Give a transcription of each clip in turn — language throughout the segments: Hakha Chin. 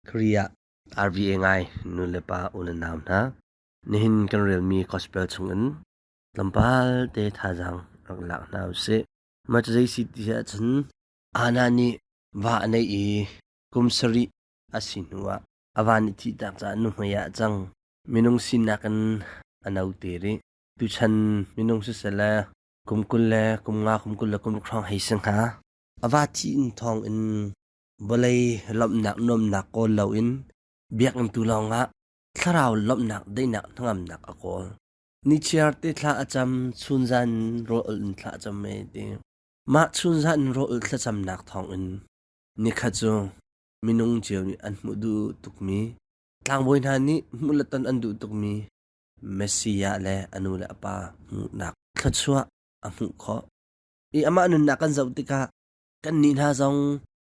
Korea RVA ngai nu le pa u le nau hna nihin kan relmi gospel chungin tlawmpal te thazaang rak lak hna usih. Mah cu zei si ti ahcun Anna nih va a neih i kum sarih a si hnuah a va nih thihtak caah nuhmei ah a cang. Minung sinak in a note rih. Tuchan minung siseh le kum 20 le kum nga kum 20 le kum ruk hrawng hei si hnga. A va thih in thawng in vawlei lawmhnak nuamnak kawl loin biakinn tu lawngah thlarau lawmhnak daihnak hnangamnak a kawl. Nichiar te thla a cam, chunzan rawl in thla a cam e ti. Mah chunzan rawl thlacamnak thawngin nikhat cu minung cio nih an hmuh duh tukmi tlangbawi hna nih hmuh le ton an duh tukmi Messiah le a nu le a pa hmuhnak thluachuah a hmuh khawh. I amah nunnak kan zoh tikah kannih hna zong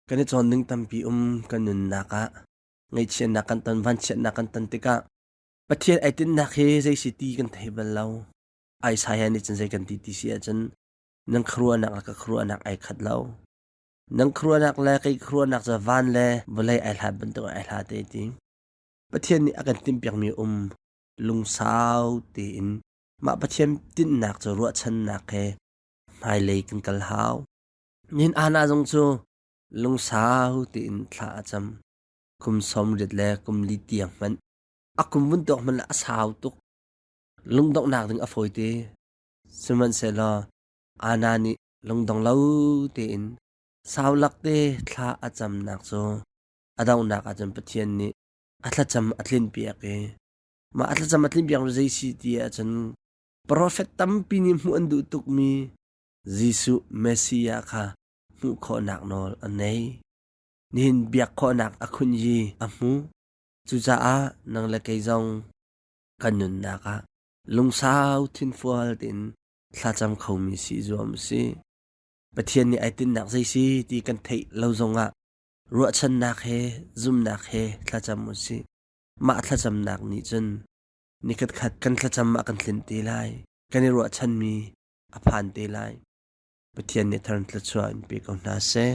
kan i cawn ding tampi um kan nunnak ah ngaihchiatnak kan ton vanchiatnak kan ton tikah Pathian ai tinhnak hi zei si ti kan thei bal lo. Isaiah nih cun zei kan ti ti si ahcun nan khuaruahnak le ka khuaruahnak ai khat lo. Nan khuaruahnak le kei khuaruahnak cu van le vawlei ai hlat bantuk ai hlat te ti. Pathian nih a kan timhpiakmi um lungsau tein mah Pathian tinhnak cu ruahchannak he hmailei kan kal hau. Nihin Anna zong cu lungsau tein thla a cam. Kum 80 le kum li tiang hmanh a kum vun tuak hmanh a sau tuk. Lungdonghnak ding a fawi te. Sihmanhsehlaw Anna nih lungdong lo tein sau lak te thla a camnak cu a donghnak ahcun Pathian nih a thlacam a tlinpiak i mah a thlacam a tlinpiak cu zei si ti ahcun profet tampi nih hmuh an duh tukmi Jesuh Messiah kha hmuh khawhnak nawl a nei. Nihin biak khawhnak a khunyi a hmu. Cucaah nang le kei zong kan nunnak ah lungsau thinfual tein thlacam khomi si zuam si. Pathian nih ai tinhnak zei si ti kan theih lo zongah ruahchannak he zumnak he thlacam u sih. Mah thlacamnak nih cun nikhat khat kan thlacam ah kan tlinh te lai. Kan i ruahchanmi a phan te lai. Pathian nih thar thluachuah in pe ko hna seh.